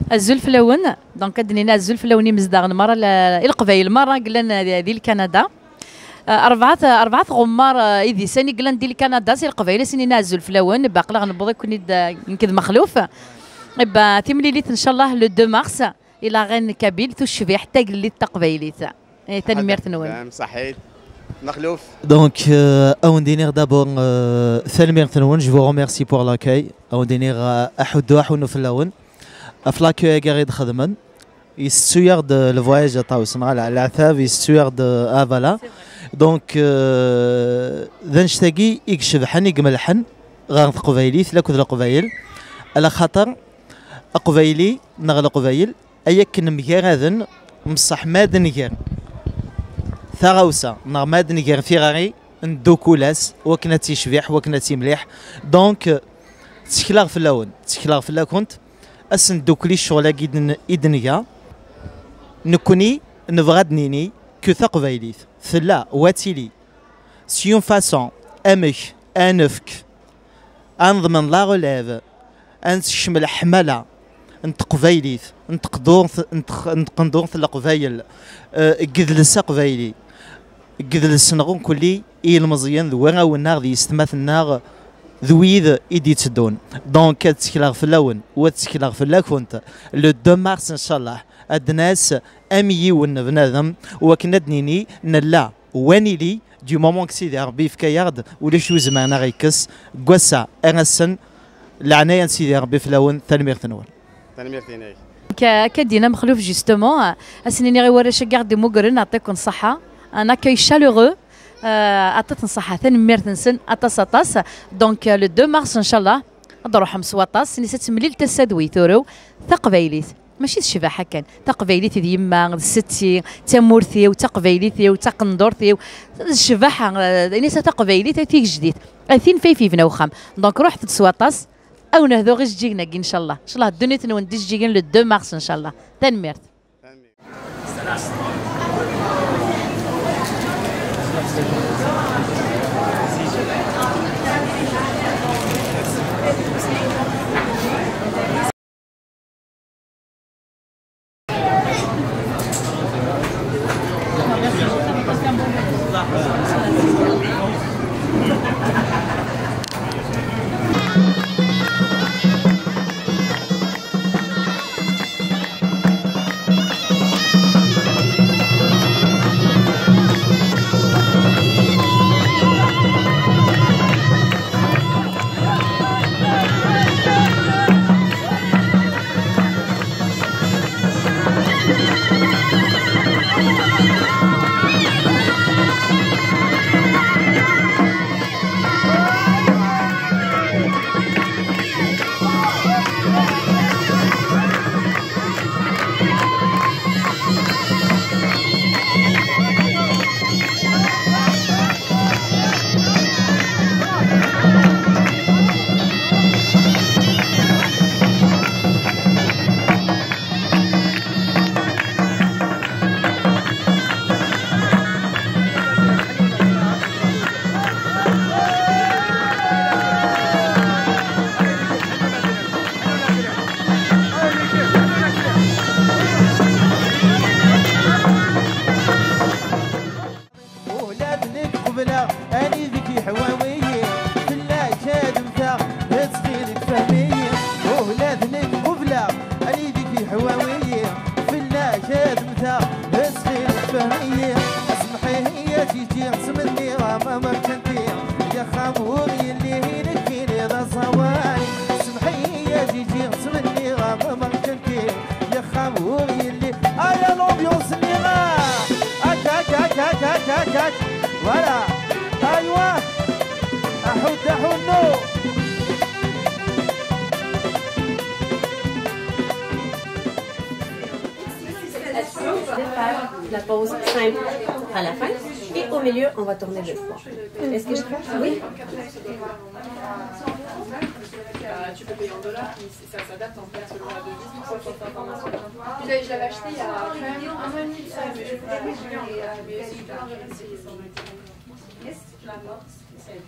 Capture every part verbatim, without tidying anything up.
Azul fell-awen. Donc, ad d-nini azul fell-awen imezdaɣen merra, la-, i Leqbayel merra yellan di, di Lkanada. Euh, rebɛa, rebɛa tɣemmar, euh, idisan i yellan di Lkanada, si Leqbayel, ad sen-nini azul fell-awen. Bah, aql-aɣ newweḍ-iken-id, euh, nekk d Mexluf. Eh ben, timlilit, ncallah, le deux mars, i la reine kabyle, tucbiḥt tagellidt taqbaylit. Eh, tanemmirt-nwen. Msaḥit. Mexluf. Donc, euh, ad wen-d-iniɣ d'abord, euh, tanemmirt-nwen, je vous remercie pour l'accueil. Ad wen-d-iniɣ, euh, aḥuddu aḥunnu fell-awen. Ɣef l'accueil-agi i d-xedmen. Yessettu-yaɣ-d, euh, le voyage à Taous, neɣ le-, leɛtab, yessettu-yaɣ-d, euh, avala. Donc, euh, d annect-agi i icebḥen, i imelḥen ɣer teqbaylit, lakked leqbayel. Ala xaṭer aqbayli neɣ leqbayel, ay akken mgaraden, mṣeḥ ma ad nger taɣawsa, neɣ ma ad nger tiɣri, neddukul-as, wakken ad tt-icbiḥ, wakken ad tt-imliḥ. Donc, ttekleɣ fell-awen, ttekleɣ fell-akent, ad s-neddukli ccɣel-agi i d-n-, i d-nga. Nekkni nebɣa ad d-nini que taqbaylit tella, wa tili, s une façon, amek, ad nefk, ad neḍmen la relève, ad nessekcem leḥmala n teqbaylit, n teqdurt, n teq-, n tqendurt n leqbayel, eh, deg yidles aqbayli, deg yidles-nneɣ mkul i yilmeẓyen d warraw-nneɣ d yessetma-nneɣ d wid i d-itteddun. Donc, ad ttekleɣ fell-awen, u ad ttekleɣ fell-akent. Le deux mars, ncallah, ad d-nas am yiwen n bnadem, wakken ad d-nini nella wa nili, du moment que Sidi Ṛebbi yefka-yaɣ-d, ulac wi izemren a ɣ-yekkes. Deg wass-a ar ass-n, leɛnaya n Sidi Ṛebbi fell-awen, tanemmirt-nwen. Tanemmirt-inek. Ka-, akka d-yenna Mexluf, justement, ad sen-iniɣ i warrac-agi aɣ-d-imugren, aṭṭiken ṣṣeḥḥa, un accueil chaleureux, euh, aṭṭiken ṣṣeḥḥa, tanemmirt-nsen aṭas, aṭas. Donc, euh, le deux mars, ncallah, ad d-ruḥem s waṭas, s-nis ad temlil tasa d wi turew taqbaylit. Mačči d ccbaḥa kan. Taqbaylit d yemma, d setti, d tamurt-iw, d taqbaylit-iw, d taqendurt-iw. D ccbaḥa, eh, ini-as a taqbaylit, a tigejdit. A tin fayf yebna uxxam. Donc, ruḥet-d s waṭas, ad wen-hduɣ ijeǧǧigen-agi, ncallah. Ncallah, ddunit-nwen d ijeǧǧigen le deux mars, ncallah. Tanemmirt. Ula d nekk qebleɣ anida k-yehwa wiyi, fell-ak ad mmteɣ, ttxil-k fhem-iyi. Ula d nekk qebleɣ anida k-yehwa wiyi, fell-ak ad mmteɣ, ttxil-k fhem-iyi. Semmeḥ-iyi a tigi, ttmenniɣ-am amerkanti, yaxxam ur yelli i nekkini d aẓawan. Semmeḥ-iyi a tigi, ttmenniɣ-am amerkanti, yaxxam ur yelli. Aya l'ambiance-nni, akka, akka, akka, akka, akka, akka. Voilà. Aywa. Aḥuddu, aḥunnu. La pause simple à la fin. Et au milieu, on va tourner deux fois. Est-ce que je... Oui. Euh, tu peux payer en dollars, mais ça s'adapte en fait selon la devise. Puis là, je l'avais acheté il y a quand même un an et demi de ça, mais je voulais, mais c'est plein de... Yes, la mort, c'est...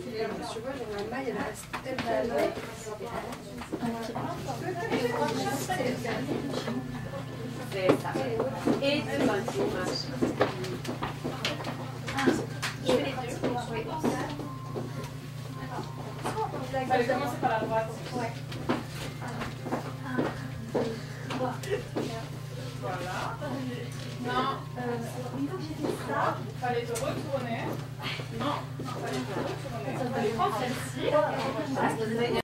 Tu vois, genre, la maille, elle reste tellement... Ok. C'est ça. Et tu vas, tu marches. Je fais les deux. Oui. Allez, commencez par la droite. Ouais. Voilà. Non. Une fois que j'ai fait ça, fallait te retourner. Non, fallait te retourner. Fallait prendre celle-ci.